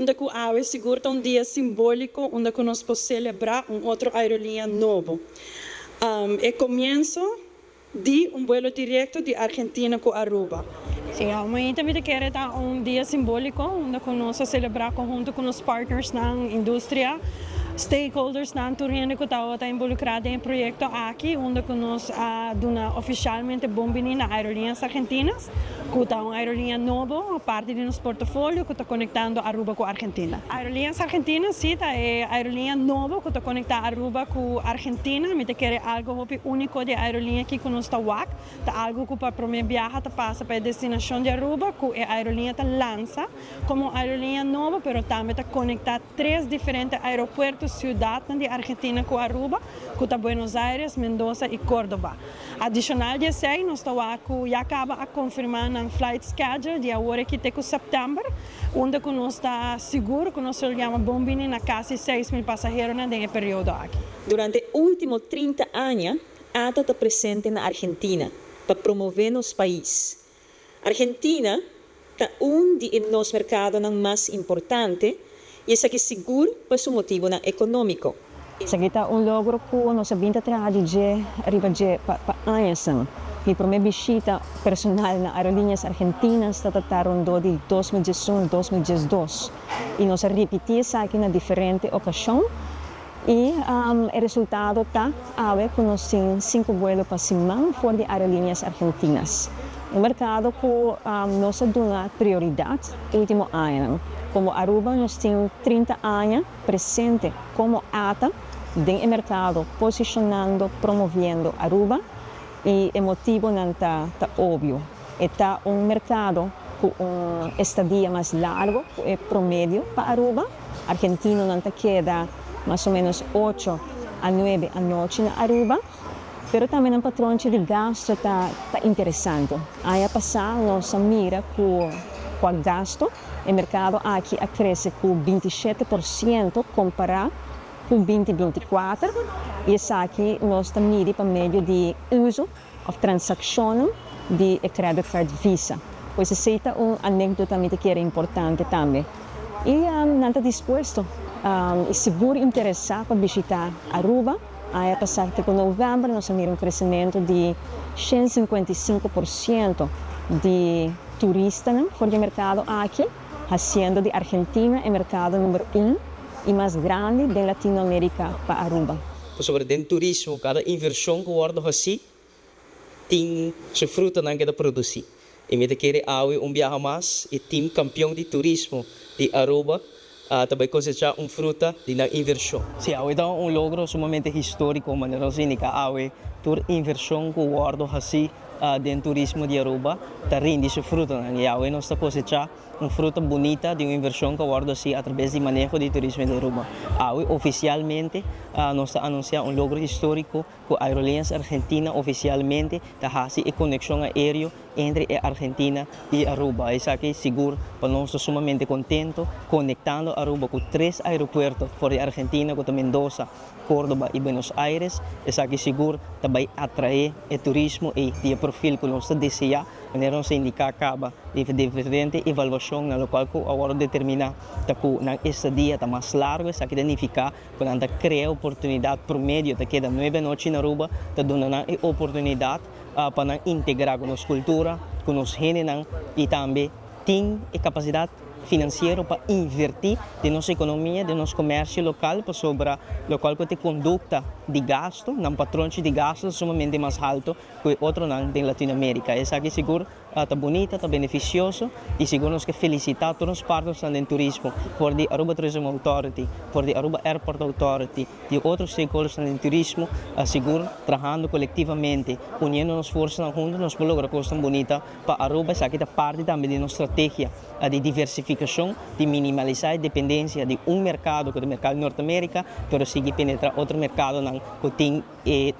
Unda cu awe sigur ta un dia simbolico unda cu nos por celebra un otro aerolinea nobo. E comienso di un vuelo directo di Argentina cu Aruba. Si, mainta mi ta kere ta un dia simbolico unda cu nos a celebra conhunto cu nos partners na industria, stakeholders na tur hende cu ta involucra den e proyecto aki, unda cu nos a duna oficialmente bon bini na Aerolíneas Argentinas, cu ta un aerolinea nobo, parti di nos portfolio cu ta conectando Aruba cu Argentina. Aerolíneas Argentinas, si, ta e aerolinea nobo cu ta conecta Aruba cu Argentina. Mi ta kere algo hopi unico di aerolinea aki cu nos ta wak, ta algo cu pa prome biaha ta pasa pa e destinacion di Aruba, cu e aerolinea ta lansa como aerolinea nobo, pero tambe ta conecta tres diferente aeropuerto ciudad di Argentina cu Aruba, cu ta Buenos Aires, Mendoza y Córdoba. Adicional di esey, nos ta cu ya caba a confirma nan flight schedule di awor aki te cu september, unda cu nos ta sigur cu nos ta yama bon bini na casi 6 mil pasahero den e periodo aki. Durante ultimo 30 aña, ATA ta presente na Argentina pa promove nos pais. Argentina ta un di nos mercadonan mas importante y esaki sigur pa su motibonan economico. Esaki ta un logro cu nos a bin ta traha di dje riba dje pa aña. Mi prome bishita personal na Aerolíneas Argentinas tabata rond di 2011, 2012. Y nos a ripiti esaki na diferente ocasion. Y e resultado ta awe cu nos tin cinco vuelo pa siman for di Aerolíneas Argentinas. Un mercado cu nos a duna prioridad ultimo aña. Como Aruba, nos tin 30 aña presente como ATA den mercado, posicionando, promoviendo Aruba y e motibonan ta obvio. Ta un mercado cu un estadia mas largo, e promedio pa Aruba. Argentinonan ta keda mas o menos 8 a 9 anochi na Aruba. Pero tambe un patronchi di gasto ta interesante. Aña pasa nos a mira cu e gasto, e mercado aki a crece cu 27% compara cu 2024 y esaki nos ta mira pa medio di uso of transaccion di credit card Visa. Pues esey ta un anecdota cu ta importante tambe. Y nan ta dispuesto y sigur interesa pa bishita Aruba. Aña pasa cu november nos a mira un crecemento di 155% di turistanan for di e mercado aki, haciendo di Argentina e mercado number 1 y mas grandi di Latinoamerica pa Aruba. Sobre den turismo, cada inversion cu wordo haci tin su frutanan cu ta produci. Y mi ta kere awe un biaha mas e team campeon di turismo di Aruba tambe cosecha un fruta di nan inversion. Si, awe ta un logro sumamente historico, manera nos indica awe tur inversion cu wordo haci den turismo di Aruba ta rindi su frutanan. Y awe nos ta cosecha un fruta bunita di un inversion cu wordo haci atraves di maneho di turismo di Aruba. Awe oficialmente nos ta anuncia un logro historico cu Aerolíneas Argentina oficialmente ta haci e conexion aereo entre Argentina y Aruba. Esaki sigur pa nos sumamente contento, conectando Aruba cu tres aeropuerto for di Argentina, cu Mendoza, Córdoba y Buenos Aires. Esaki sigur ta bay atrae e turismo y e perfil cu nos ta desea, manera nos a indica caba di diferente evaluacion na locual cu awor determina cu nan estadia ta mas largo. Esaki ta significa cu nan ta crea oportunidad promedio ta keda 9 anochi na Aruba, ta duna e oportunidad pa integra cu nos cultura, cu nos hendenan y tambe tin e capacidad financiero pa inverti den nos economia, den nos comercio local, pasobra locual cu conducta di gasto, nan patronchi di gasto sumamente mas halto cu otronan den Latinoamerica. Esaki sigur ta bunita, ta beneficioso y sigur nos kier felicita tur e partners den turismo, for di Aruba Tourism Authority, for di Aruba Airport Authority, y otro stakeholders den turismo, sigur trahando colectivamente, uniendo nos forsanan hunto, nos por logra cos bunita pa Aruba. Esaki ta parti tambe di nos strategia di diversificacion, di minimalisa e dependencia di un mercado, cu ta e mercado di Norte America, pero sigui penetra otro mercadonan cu tin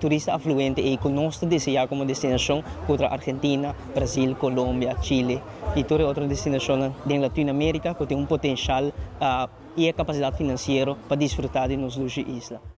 turista afluente y cu nos ta desea como destinacion contra Argentina, Brasil, Colombia, Chile y tur otro destinacion di Latinoamerica cu tin un potencial y capacidad financiero pa disfruta di nos isla.